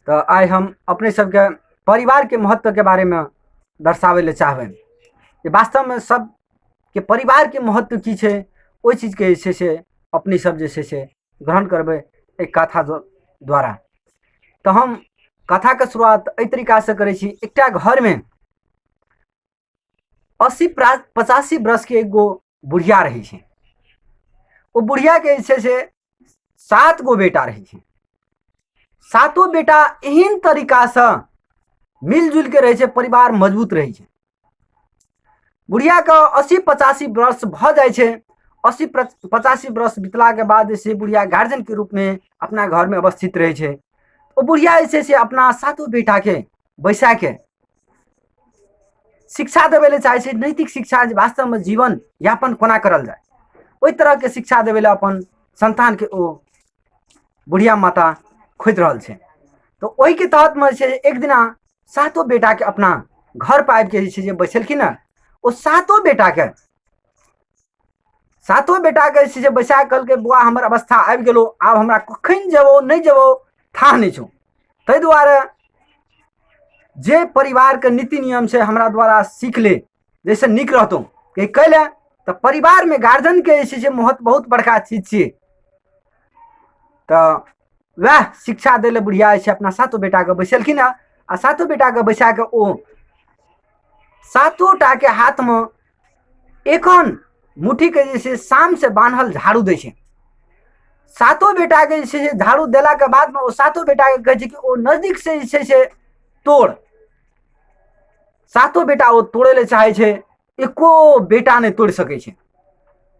तऽ आइ हम अपने सबके परिवारके महत्वके बारेमे दर्शाबै लए चाहबै जे वास्तवमे सबके परिवारके महत्व की छै ओहि चीजके जे छै से अपने सब जे छै से ग्रहण करबै एहि कथा द्वारा। तऽ हम कथाके शुरुआत एहि तरीकासँ करै छी। एकटा घरमे 80 85 वर्षके एगो बुढ़िया रहै छै। ओ बुढ़ियाके जे छै से 7 गो बेटा रहै छै। सातो बेटा एहन तरीकासँ मिलजुलि के रहै छै, परिवार मजबूत रहै छै। बुढ़ियाके 80-85 वर्ष भऽ जाइ छै। 80-85 वर्ष बितलाके बाद जे छै बुढ़िया गार्जियनके रूपमे अपना घरमे अवस्थित रहै छै। ओ बुढ़िया जे छै से अपना सातो बेटाके बैसाके शिक्षा देबै लए चाहै छै, नैतिक शिक्षा, जे वास्तवमे जीवन यापन कोना करल जाय, ओहि तरहके शिक्षा देबै लए अपन सन्तानके ओ बुढ़िया माता खोजि रहल छै। तऽ ओहिके तहतमे जे छै एक दिना सातो बेटाके अपना घर पर आबिके जे छै जे बैसेलखिन हँ। ओ सातो बेटाके जे छै से बैसा कऽ कहलकै, बौआ हमर अवस्था आबि गेलौ, आब हमरा कखन जेबौ नहि जेबौ थाह नहि छौ, ताहि दुआरे जे परिवारके नीति नियम छै हमरा द्वारा सीख ले, जाहिसँ नीक रहतौ। कैले तऽ परिवारमे गार्जियनके जे छै से महत्व बहुत बड़का चीज छियै। तऽ वएह शिक्षा दै लए बुढ़िया जे छै अपना सातो बेटाके बैसेलखिन हँ आ सातो बेटाके बैसा कऽ ओ सातो टाके हाथमे एखन मुट्ठीके जे छै शामसँ बान्हल झाड़ू दै छै। सातो बेटाके जे छै से झाड़ू देलाके बादमे ओ सातो बेटाके कहै छै कि ओ नजदीकसँ जे छै से तोड़। सातो बेटा ओ तोड़ै लए चाहै छै, एको बेटा नहि तोड़ि सकै छै।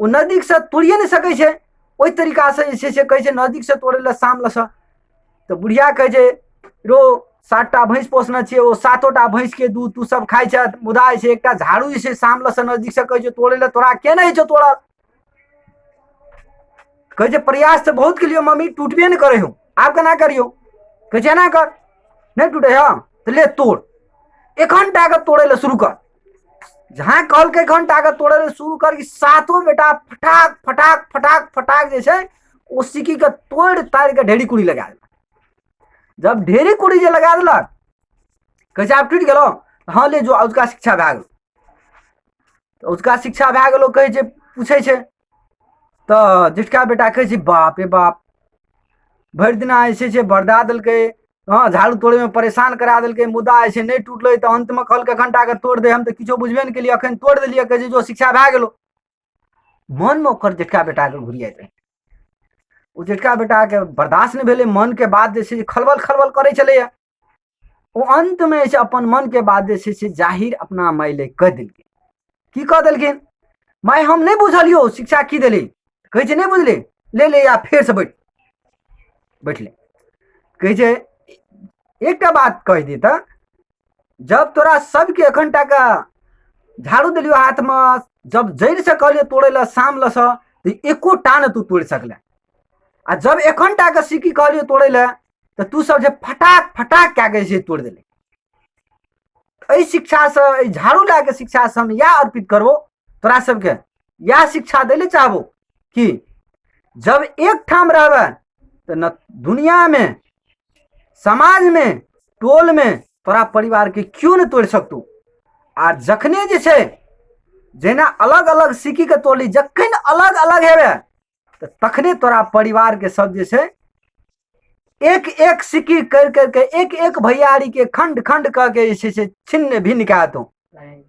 ओ नजदीकसँ तोड़िए नहि सकै छै। ओहि तरीकासँ जे छै से कहै छै नजदीकसँ तोड़ै लए शाम लसँ। तऽ बुढ़िया कहै छै, रो 7टा भैंस पोसने छियै, ओ सातोटा भैंसके दूध तू सब खाइ छह, मुदा जे छै एकटा झाड़ू जे छै शाम लसँ नजदीकसँ कहै छै तोड़ै लए, तोरा के नहि होइ छौ तोड़ल? कहै छै प्रयास तऽ बहुत केलियौ मम्मी, टूटबे नहि करै हौ, आब केना करियौ? कहै छै एना कर, नहि टूटे हँ तऽ ले तोड़, एखन टाके तोड़ै लए शुरू कर। जहाँ कहलकै एखन टाके तोड़ै लए शुरू कर कि सातो बेटा फटाक फटाक फटाक फटाक जे छै ओ सिक्कीके तोड़ि ताड़ि कऽ ढेरी कुड़ी लगा देलक। जब ढेरी कुड़ी जे लगा देलक, कहै छै आब टूटि गेलौ? हँ ले जो, अजुका शिक्षा भए गेलौ। तऽ अजुका शिक्षा भए गेलौ कहै छै, पूछै छै तऽ जेठका बेटा कहै छै बाप रे बाप, भरि दिना जे छै से बरदा देलकै, हँ झाड़ू तोड़ैमे परेशान करा देलकै, मुदा जे छै नहि टूटलै, तऽ अन्तमे कहलकै एखन टाके तोड़ि दे, हम तऽ किछो बुझबे नहि केलियै, एखन तोड़ि देलियै। कहै छै जो शिक्षा भए गेलौ। मनमे ओकर जेठका बेटाके घुरियाइत रहै। ओ जेठका बेटाके बर्दाश्त नहि भेलै, मनके बात जे छै से खलबल खलबल करै छलैए। ओ अन्तमे जे छै अपन मनके बात जे छै से जाहिर अपना माय लए कहि देलकै। की कह देलखिन? माय हम नहि बुझलियौ शिक्षा की देली। कहै छै नहि बुझली, ले ले आ फेरसँ बैठ बैठले। कहै छै एकटा बात कहि दे, तऽ जब तोरा सबके एखन टाका झाड़ू देलियौ हाथमे, जब जड़िसँ कहलियौ तोड़ै लए शाम लसँ, तऽ एको टा ने तू तोड़ि सकले, आ जब एखन टाके सिक्की कहलियौ तोड़ै लए तऽ तू सब जे फटाक फटाक कए कऽ जे तोड़ि देले। एहि शिक्षासँ, एहि झाड़ू लए कऽ शिक्षासँ हम इएह अर्पित करबो तोरा सबके, इएह शिक्षा दै लए चाहबो कि जब एक ठाम रहबै तऽ न दुनियामे, समाजमे, टोलमे तोरा परिवारके केओ नहि तोड़ि सकतौ। आ जखने जे छै जेना अलग अलग सिक्कीके तोड़ली, जखन अलग अलग हेबै तऽ तखने तोरा परिवारके सब जे छै एक एक सिक्की करि करिके एक एक भैयारीके खण्ड खण्ड कऽ के जे छै से छिन्न भिन्न कए देतौ।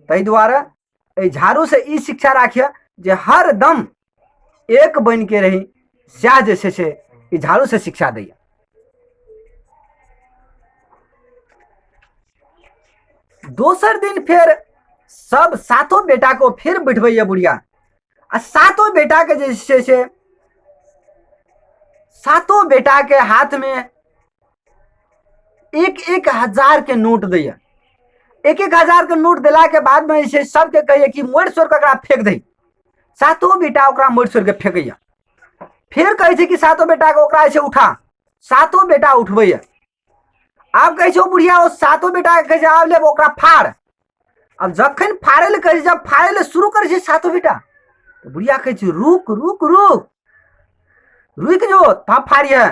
ताहि दुआरे एहि झाड़ूसँ ई शिक्षा राखिह जे हरदम एक बनिके रही, सएह जे छै से ई झाड़ूसँ शिक्षा दैए। दोसर दिन फेर सब सातो बेटाके फेर बैठबैए बुढ़िया, आ सातो बेटाके जे छै से सातो बेटाके हाथमे एक एक हजार के नोट दैए। एक एक हजार के नोट देलाके बादमे जे छै सबके कहैए कि मोड़ि सोड़ि कऽ ओकरा फेक दही। सातो बेटा ओकरा मोड़ि सोड़ि कऽ फेकैए। फेर कहै छै कि सातो बेटाके ओकरा जे छै उठा, सातो बेटा उठबैए। आब कहै छै ओ बुढ़िया ओ सातो बेटाके कहै छै आब लेब ओकरा फाड़। आब जखन फाड़ै लए कहै छै, जब फाड़ै लए शुरू करै छै सातो बेटा, तऽ बुढ़िया कहै छै रुक रुक रुक रुकि जो, तब फाड़िहे।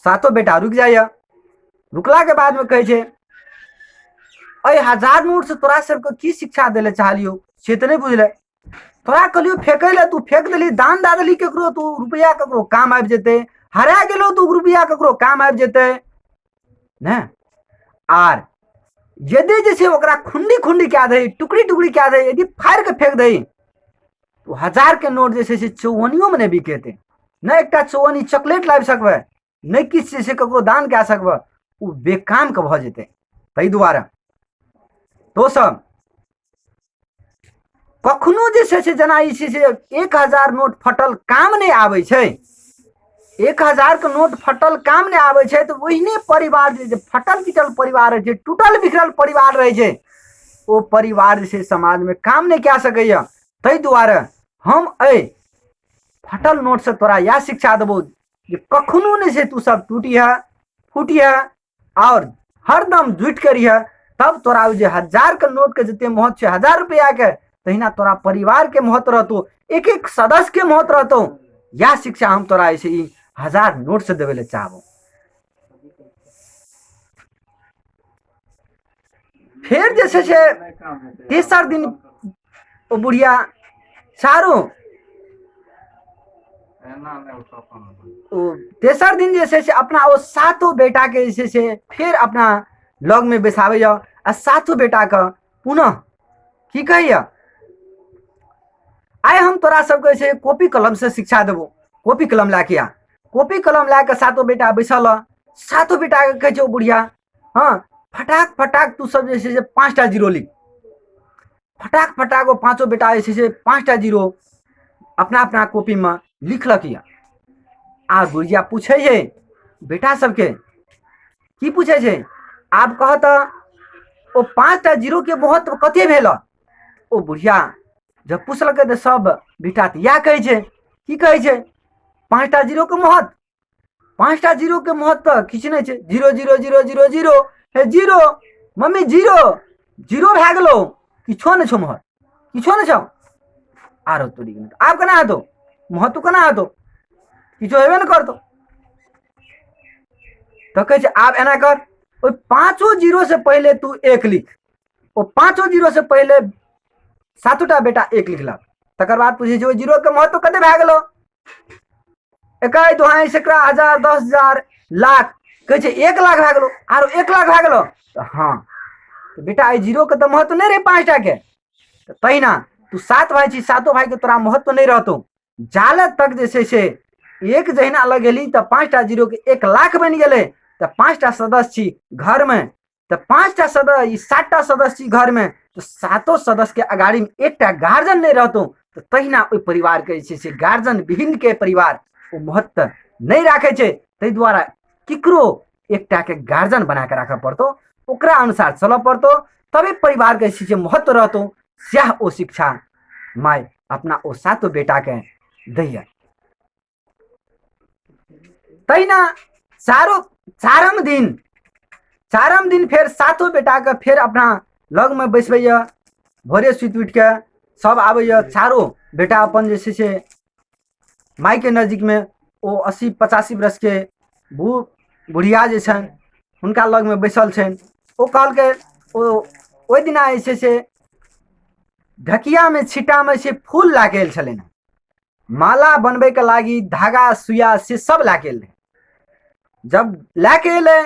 सातो बेटा रुकि जाइए। रुकलाके बादमे कहै छै, एहि 1000 नोटसँ तोरा सबके की शिक्षा दै लए चाहलियौ से तऽ नहि बुझलै। तोरा कहलियौ फेकै लए, तू फेक देली, दान दए देली ककरो, तू रुपैआ ककरो काम आबि जेतै, हरा गेलौ तू रुपैआ ककरो काम आबि जेतै ने। आर यदि जे छै ओकरा खुंडी खुंडी कए दही, टुकड़ी टुकड़ी कए दही, यदि फाड़ि कऽ फेक दही, ओ 1000के नोट जे छै से चौअनियोमे नहि बिकेतै। नहि एकटा चौअनी चॉकलेट लाबि सकबै, नहि किछु जे छै ककरो दान कए सकबै, ओ बेकामके भऽ जेतै। ताहि दुआरे तो सब कखनो जे छै से जेना ई छै से 1000 नोट फटल काम नहि आबै छै, 1000के नोट फटल काम नहि आबै छै, तऽ ओहिने परिवार जे फटल पिटल परिवार रहै छै, टूटल बिखरल परिवार रहै छै, ओ परिवार जे छै समाजमे काम नहि कए सकैए। ताहि दुआरे हम एहि फटल नोटसँ तोरा इएह शिक्षा देबौ जे कखनो नहि छै तू सब टूटिहे फूटिहे आओर हरदम जुटि कऽ रहिहे, तब तोरा ओ जे 1000के नोटके जते महत्व छै, 1000 रुपैआके, तहिना तोरा परिवारके महत्व रहतौ, एक एक सदस्यके महत्व रहतौ। इएह शिक्षा हम तोरा जे छै ई 1000 नोटसँ देबै लए चाहबौ। फेर जे छै से तेसर दिन ओ बुढ़िया चारू ओ तेसर दिन जे छै से अपना ओ सातो बेटाके जे छै से फेर अपना लगमे बैसाबैए आ सातो बेटाके पुनः की कहैए, आइ हम तोरा सबके जे छै कॉपी कलमसँ शिक्षा देबो, कॉपी कलम लए के आ। कॉपी कलम लए कऽ सातो बेटा बैसल, सातो बेटाके कहै छै ओ बुढ़िया, हँ फटाक फटाक तू सब जे छै से 5टा जीरो लिख। फटाक फटाक ओ पाँचो बेटा जे छै से 5टा जीरो अपना अपना कॉपीमे लिखलक यऽ। आ बुढ़िया पूछै छै बेटा सबके, की पूछै छै, आब कह तऽ ओ 5टा जीरोके महत्व कते भेल? ओ बुढ़िया जब पुछलकै तऽ सब बेटा तऽ इएह कहै छै, की कहै छै, 5टा जीरोके महत्व, 5टा जीरोके महत्व तऽ किछु नहि छै, 0 0 0 0 0 हे 0 मम्मी 0 0 भए गेलौ, किछो नहि छौ महत्व, किछो नहि छौ। आरो तोरी आब केना हेतौ महत्व, केना हेतौ, किछो हेबे ने करतौ। तऽ कहै छै आब एना कर, ओहि पाँचो जीरो से पहिले तू 1 लिख। ओ पाँचो जीरो से पहिले सातोटा बेटा 1 लिखलक। तकर बाद पूछै छै ओहि जीरोके महत्व कते भए गेलौ? 21 दुहाई सैकड़ा हजार 10,000 लाख, कहै छै 1 लाख भए गेलौ, आरो 1 लाख भए गेलौ। तऽ हँ तऽ बेटा एहि जीरोके तऽ महत्व नहि रहै 5टाके, तऽ तहिना तू 7 भाइ छी, सातो भाइके तोरा महत्व नहि रहतौ। जाले तक जे छै से 1 जहिना लगेली तऽ 5टा जीरोके 1 लाख बनि गेलै। तऽ 5टा सदस्य छी घरमे, तऽ 5टा सदस्य, ई 7टा सदस्य छी घरमे, तऽ सातो सदस्यके अगाड़ीमे एकटा गार्जियन नहि रहतौ, तऽ तहिना ओहि परिवारके जे छै से गार्जियन विहीनके परिवार ओ महत्व नहि राखै छै। ताहि दुआरे केकरो एकटाके गार्जियन बना कऽ राखऽ पड़तौ, ओकरा अनुसार चलऽ पड़तौ, तबे परिवारके जे छै से महत्व रहतौ। सएह ओ शिक्षा माय अपना ओ सातो बेटाके दैए। तहिना चारम दिन, चारम दिन फेर सातो बेटाके फेर अपना लगमे बैसबैए। भोरे सुति उठिके सब आबैए, चारो बेटा अपन जे छै से मायके नजदीकमे ओ 80-85 वर्षके बुढ़िया जे छनि हुनका लगमे बैसल छनि। ओ कहलकै ओ ओहि दिना जे छै से ढकियामे छिट्टामे से फूल लए कऽ आयल छलनि हँ, माला बनबैके लागी धागा सुइया से सब लए के एलै। जब लए के एलै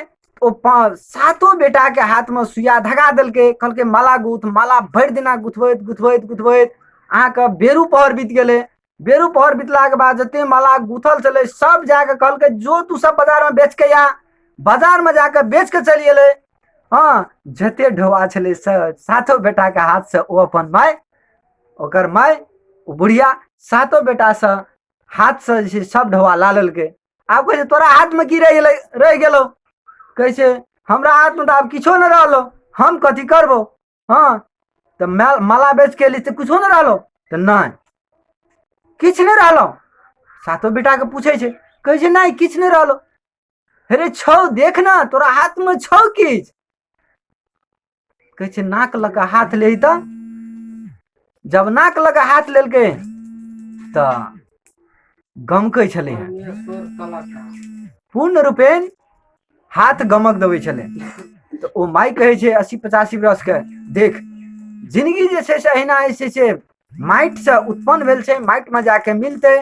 ओ सातो बेटाके हाथमे सुइया धागा देलकै, कहलकै माला गुथ। माला भरि दिना गुथबैत गुथबैत गुथबैत अहाँके बेरू पहर बीत गेलै। बेरू पहर बीतलाके बाद जते माला गुथल छलै सब जाके कहलकै जो तू सब बाजारमे बेचके आ। बाजारमे जाके बेचके चलि एलै। हँ जते ढोआ छलै से सातो बेटाके हाथसँ ओ अपन माय, ओकर माय ओ बुढ़िया सातो बेटासँ हाथसँ जे छै सब ढोआ ला लेलकै। आब कहै छै तोरा हाथमे की रहि गेलै, रहि गेलौ? कहै छै हमरा हाथमे तऽ आब किछो नहि रहलौ, हम कथी करबौ? हँ तऽ माला बेच के एली तऽ किछो नहि रहलौ? तऽ नहि किछु नहि रहलौ। सातो बेटाके पूछै छै, कहै छै नहि किछु नहि रहलौ। हे रे छौ देख ने तोरा हाथमे छौ किछु। कहै छै नाक लऽ कऽ हाथ लेही। तऽ जब नाक लऽ कऽ हाथ लेलकै तऽ गमकै छलै हँ। पूर्ण रूपेण हाथ गमक देबै छलै। तऽ ओ माय कहै छै 80-85 वर्षके, देख जिंदगी जे छै से अहिना जे छै से माटिसँ उत्पन्न भेल छै, माटिमे जाके मिलतै।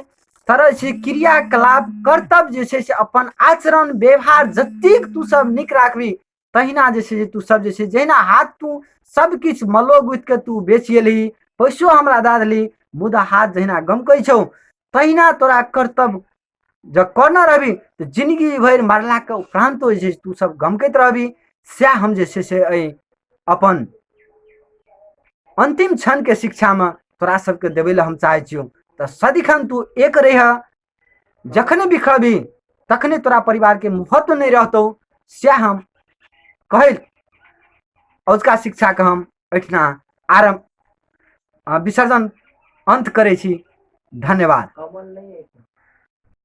तरह छै क्रियाकलाप कर्तव्य जे छै से अपन आचरण व्यवहार जतेक तू सब नीक राखबी तहिना जे छै तू सब जे छै जहिना हाथ तू सब किछु मलो गुथि के तू बेच एलही, पैसो हमरा दए देलही, मुदा हाथ जहिना गमकै छौ तहिना तोरा कर्तव्य जँ करने रहबी तऽ जिनगी भरि मरलाके उपरान्तो जे छै तू सब गमकैत रहबी। सएह हम जे छै से एहि अपन अन्तिम क्षणके शिक्षामे तोरा सबके देबै लए हम चाहै छियौ। तऽ सदिखन तू एक रह, जखने बिखरबी तखने तोरा परिवारके महत्व नहि रहतौ। सएह हम कहैत अजुका शिक्षाके हम एहिठिना आरम्भ विसर्जन अन्त करै छी। धन्यवाद। कमल नहीं है।